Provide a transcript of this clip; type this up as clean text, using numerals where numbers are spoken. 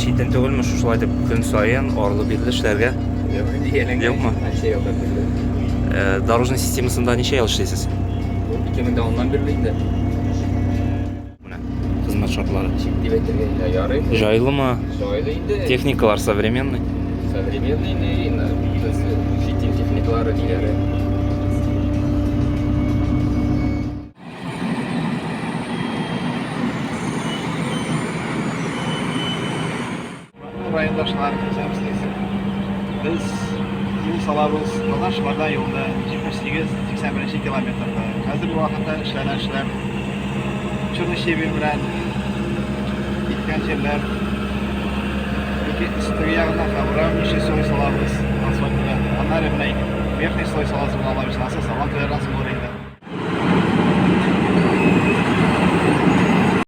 Читен түгелме шушылай дип көн саен арлы-бирле эшләргә? Юк, Юкмы? Ничә елдан бирле. Дорожный системасында ничә ел эшлисез? 2010-нан бирле инде. Менә хезмәт шартлары. Ничек дип әйтергә инде, ярый. Җайлымы? Җайлы инде. Техникалар современный. Современный инде, без чит ил техникалары ниләре. Райондашлар, исәнмесез. Без юл салабыз Казан Шварда юлында 78-81 километрда. Хәзерге вакытта эшләнә эшләр. Черный щебень белән киткән җирләр. Ике өстәге ягына һәм равнейший слой салабыз асфальт белән. Аннары менә верхний слой салабыз, менә алай саласы, салам туярасы.